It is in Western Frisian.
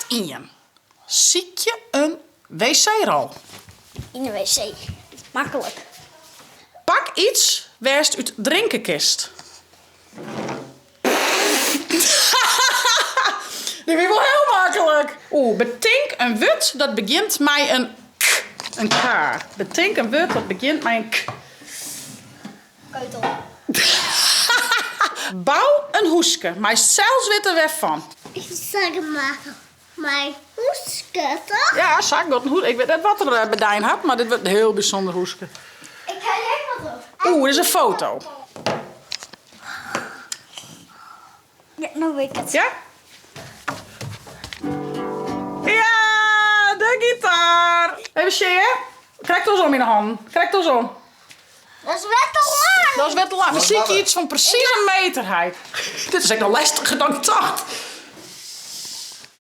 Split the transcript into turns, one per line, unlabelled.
ien. Sykje in wc-rol.
Yn de wc. Maklik.
Pak iets wêr'tst út drinke kinst. Dit wie wol hiel maklik. Oeh, betink in wurd dat begjint mei in k. In k. Betink in wurd dat begjint mei in k.
Keutel.
Bou in hûske, meist sels witte wêrfan.
Zeg mar mei hûske, toch?
Ja, sa got in hûs. Ik wit net wat er eh, bedein hat, mar dit wurdt in hiel bysûnder hûske.
Ik ha hjir ek wat op.
Oeh, dit is in foto.
Ja, no wit ik it.
Ja? Ja, de gitaar. Even sjen. Krekt oarsom yn 'e hannen. Krekt oarsom.
Dat is wer te lang.
Dat is wer te lang. We sykje iets fan presys in meter, heit. Dit is ek noch lestiger dan ik tocht.